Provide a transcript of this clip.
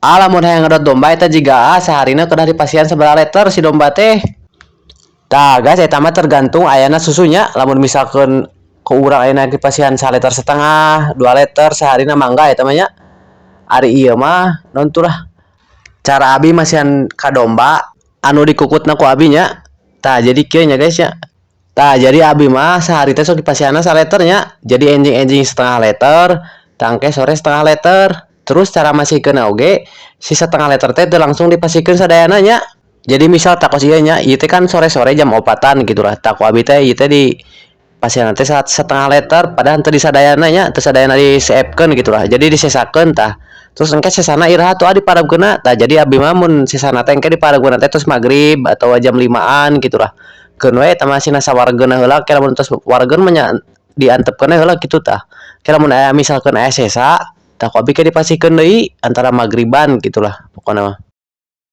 Ah, lamun hayang ngedot domba eta jiga saharina kedah dipasihan sabaraha liter si domba teh. Tah guys, eta mah tergantung ayana susunya. Lamun misalkan ku urang ayeuna dipasihan saliter setengah, 2 liter saharina, mangga eta mah nya. Ari ieu mah naon tuh lah. Cara abi masihan ka domba anu dikukutna ku abi nya. Tah, jadi kieu nya guys nya. Tah, jadi abi mah sehari teh sok dipasihanna saliter nya. Jadi enjing-enjing setengah liter, tangke sore setengah liter. Terus cara masihkeun oge si setengah liter teh teu langsung dipasihkeun sadayana nya. Jadi misal tah kos ieu nya, ieu teh kan sore-sore jam 4-an gitu lah. Tah, ku abi teh ieu teh di pasihan teh setengah liter, padahal teu disadayana nya, teu sadayana diseepkeun gitu lah. Jadi disesakeun tah. Terus engke sesana iraha tuh diparabkeunna? Tah, jadi abi mah mun sesana teh engke diparabkeunna teh tos magrib atau jam 5-an gitu lah. Keun we eta masihna sawargeunna heula, ke lamun tos wargeun mah nya diantepkeun we heula kitu tah. Ke lamun aya, misalkeun aya sesa, tah ku abi ke dipasihkeun deui antara magriban gitu lah pokona mah.